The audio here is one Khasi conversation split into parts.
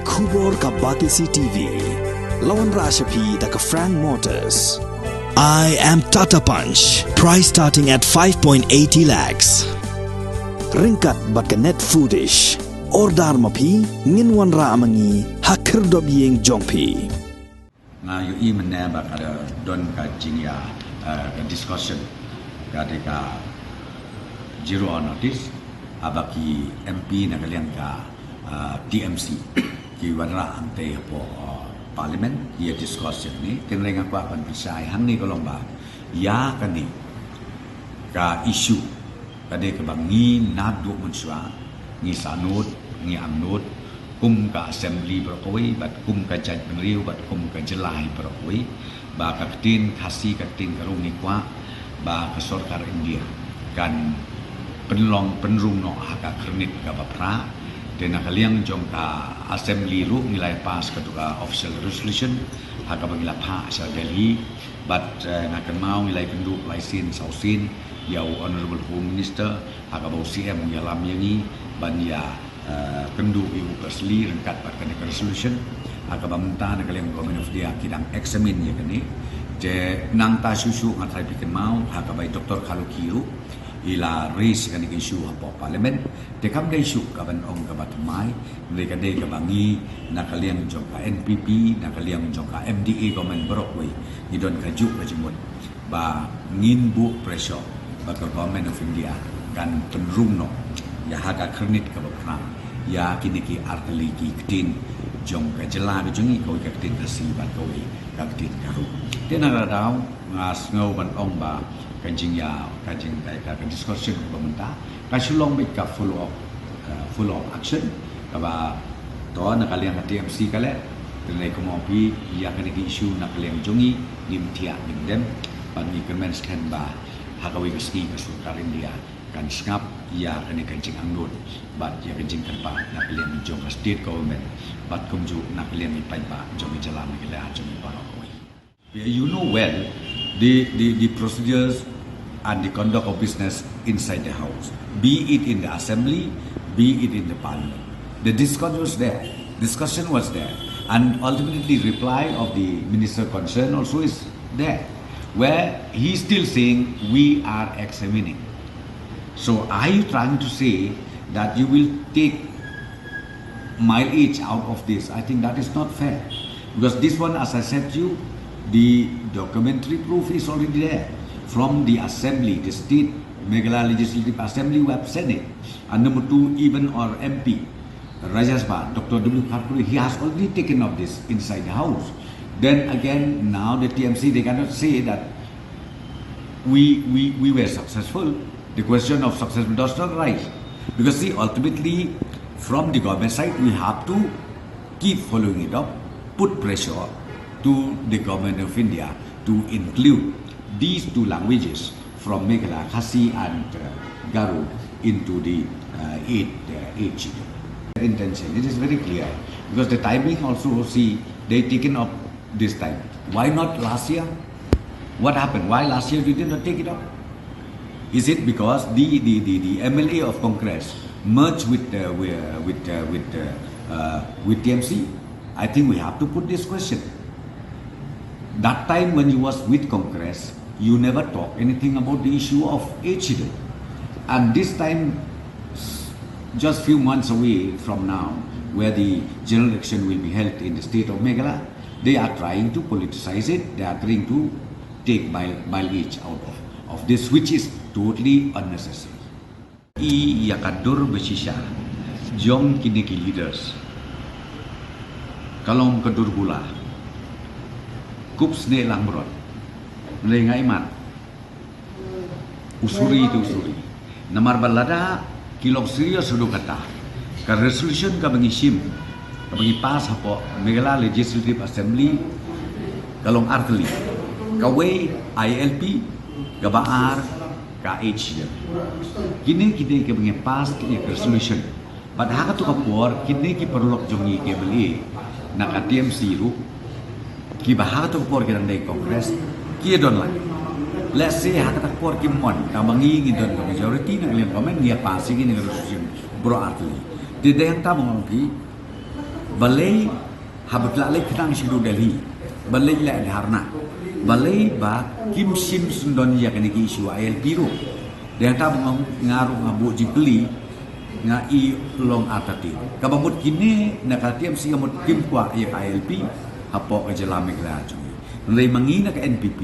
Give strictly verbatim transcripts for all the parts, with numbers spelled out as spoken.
Khubor ka Batesi T V. La wanrah sha phi da ka Frank Motors. I am Tata Punch. Price starting at five point eighty lakhs. Ryngkat bad ka Net Foodish. Order ma phi, ngin wanrah ma ngi ha khyrdop ïing jong phi. Nga ïohi mynne ba ka don ka jingïa, eh, ka discussion, ka dei ka zero hour notice, haba ki M P na ka liang ka, eh, T M C ki wanrah hangtei hapoh, eh, Parliament, ïa discussion ni. Tynrai nga kwah ban pynshai hangne ka long ba ïa kane ka issue ka dei kaba ngi naduh mynshuwa ngi sahnud, ngi angnud, kum ka assembly baroh kawei bad kum ka jaitbynriew bad kum ka jylla hi baroh kawei, ba ka ktien Khasi, ka ktien Garo ngi kwah ba ka sorkar India kan pynlong pynrung noh ha ka khyrnit kaba phra. Te na ka liang jong ka assembly ruh ngi la pass katto ka official resolution ha kaba ngi la phah sha Delhi. Bad, eh, nga kynmaw ngi la ïakynduh lai sien saw sien ïa u Honorable Home Minister, ha kaba u C M u ïalam ïa ngi ban ïa, eh, kynduh ïa u personally ryngkat bad kane ka resolution. Ha kaba mynta na ka liang Government of India ki dang examine ïa kane. Te nangta shuh shuh nga trai phi kynmaw ha kaba i Doctor Kharlukhi ruh i la raise kane ka issue hapoh Parliament. Te kam dei shuh kaban ong kaba thymmai, hynrei ka dei kaba ngi na ka liang jong ka N P P, na ka liang jong ka M D A government baroh kawei ngi don kajuh ka jingmut ba ngin buh pressure ba ka Government of India kan pynrung noh ïa ha ka khyrnit kaba phra ïa kine ki artylli ki ktien jong ka jylla ka jong ngi, kawei ka ktien Khasi bad kawei ka ktien Garo. Te na ka daw nga sngew ban ong ba ka jingïa, ka jing, ka, ka, ka discussion kaba mynta ka shu long beit ka follow up, eh, follow up action kaba to na ka liang ka T M C ka leh. Te ngi kumno phi ïa kane ka issue na ka liang jong ngi, ngim thiah ngim dem, bad ngi kyrmen skhem ba ha kawei ka sngi ka sorkar India kan sngap ïa kane ka jingangnud bad ïa ka jingkyrpad na ka liang jong ka state government bad kumjuh na ka liang i paidbah jong ka jylla Meghalaya jong ngi baroh kawei. You know well the, the, the procedures and the conduct of business inside the house, be it in the assembly, be it in the parliament. The discussion was there. Discussion was there. And ultimately, reply of the minister concerned also is there, where he's still saying, "We are examining." So are you trying to say that you will take mileage out of this? I think that is not fair. Because this one, as I said to you, the documentary proof is already there. From the assembly, the state Meghalaya Legislative Assembly, who have sent it. And number two, even our M P, Rajya Sabha, Doctor W Kharkuri, he has already taken up this inside the house. Then again, now the T M C, they cannot say that we, we, we were successful. The question of success does not arise. Because see, ultimately, from the government side, we have to keep following it up, put pressure to the government of India to include these two languages from Meghalaya, Khasi and, uh, Garo into the, uh, aid, uh, aid schedule. Intention, it is very clear, because the timing also, see, they taken up this time. Why not last year? What happened? Why last year you did not take it up? Is it because the, the, the, the M L A of Congress merged with, uh, with, uh, with, uh, with, uh, uh, with T M C? I think we have to put this question. That time when you was with Congress, you never talk anything about the issue of aid schedule. And this time, s-, just few months away from now, where the general election will be held in the state of Meghalaya, they are trying to politicize it. They are trying to take mile-, mileage out of, of this, which is totally unnecessary. I ïa ka dur ba shisha jong kine ki leaders ka long ka dur bula. Kup snieh langbrot. Nlei ngai mat. U suri te u suri. Namar ba lada ki long serious haduh katta, ka resolution kaba ngi shim, kaba ngi pass hapoh Meghalaya Legislative Assembly, ka long artylli. Kawei I L P, kaba ar ka aid schedule. Kine ki dei kiba ngi pass ïa ka resolution. Bad ha kato ka por, kine ki paralok jong ngi ki M L A na ka T M C ruh, kiba ha kato ka por ki dang dei Congress, ki ïa don lang. Let's say ha kato ka por kim mon, tangba ngi ngi don ka majority na ka liang government, ngi ïa pass ïa kine ki resolution baroh artylli. Te dei hangta ba nga ong phi, Balei haba ki la leit khnang sha New Delhi, balei leh dharna, balei ba kim shim sngewdon ïa kane ki issue ILP ruh. Dei hangta ba nga ruh nga buh jingkylli, nga i long artatien. Kaba mut kine na ka TMC ka mut kim kwah ïa ka ILP hapoh ka jylla Meghalaya jong ngi. Hynrei ma ngi na ka NPP,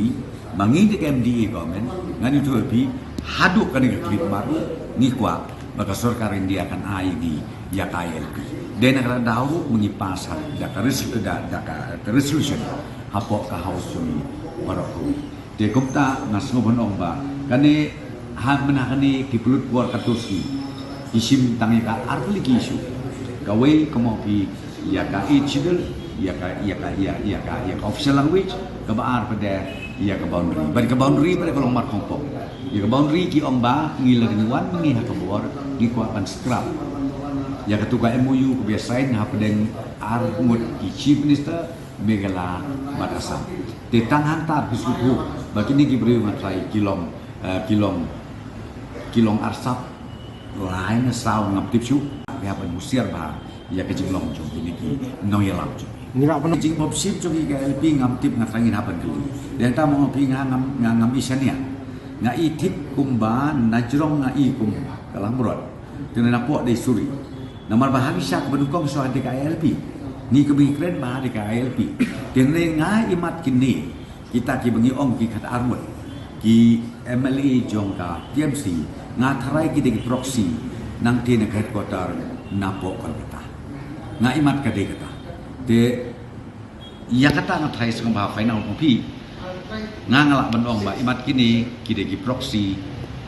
ma ngi na ka MDA government, ngan ïathuh ïa phi, haduh kane ka khyllipmat ruh ngi kwah ba ka sorkar India kan ai ïa ngi ïa ka ILP. Dei na kata ka daw ruh ma ngi pass ha da ka res-, da, da ka resolution hapoh ka House jong ngi baroh kawei. Te kumta nga sngewbha ban ong ba kane, ha mynta kane ki pynlut por katto sngi ki shim tang ïa ka arphew tylli ki issue. Kawei ka mut phi ïa ka Eighth Schedule, ïa ka, ïa ka, ïa, ïa ka, ïa ka official language, kaba ar pat de ïa ka boundary. Bad ka boundary pat de ka long markhongpong. Ïa ka boundary ki ong ba ngi la ngi wan ngi ha ka bor ngi kwah ban scrap ïa katu ka MOU kaba ïa sign hapdeng ar ngut ki Chief Minister Meghalaya bad Assam. Te tang hangta phi sngewthuh ba kine ki briew nga trai ki long, eh, ki long, ki long arsap lai ne saw ngam tip shuh. Ki hap ban husiar bha ïa ka jinglong jong kine ki nongïalam jong ngi. Ngi lah ban jingpynshim jong ki ka ILP ngam tip, nga trai ngin hap ban kylli. Dei hangta ma nga phi nga ngam, nga ngam i shaniah. Nga i thik kumba na jrong nga i kum ka langbrot. Te na pok dei suri. Namar ba ha ki sha kaba nyngkong shuwa da ka ILP. Ngi kaba ngi kren ba da ka ILP. Te ne nga i mat kine kita kiba ngi ong ki khat ar ngut ki MLA jong ka TMC, nga tharai ki dei ki proxy nangta na ka headquarter na pok Kolkata. Nga i mat ka dei kata. Te ïa kata nga tharai sngewbha phin ong phi. Nga nga lah ban ong ba i mat kine ki dei ki proxy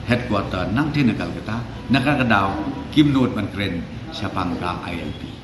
headquarter nangta na Kolkata, na kata ka daw kim nud ban kren shaphang ka ILP.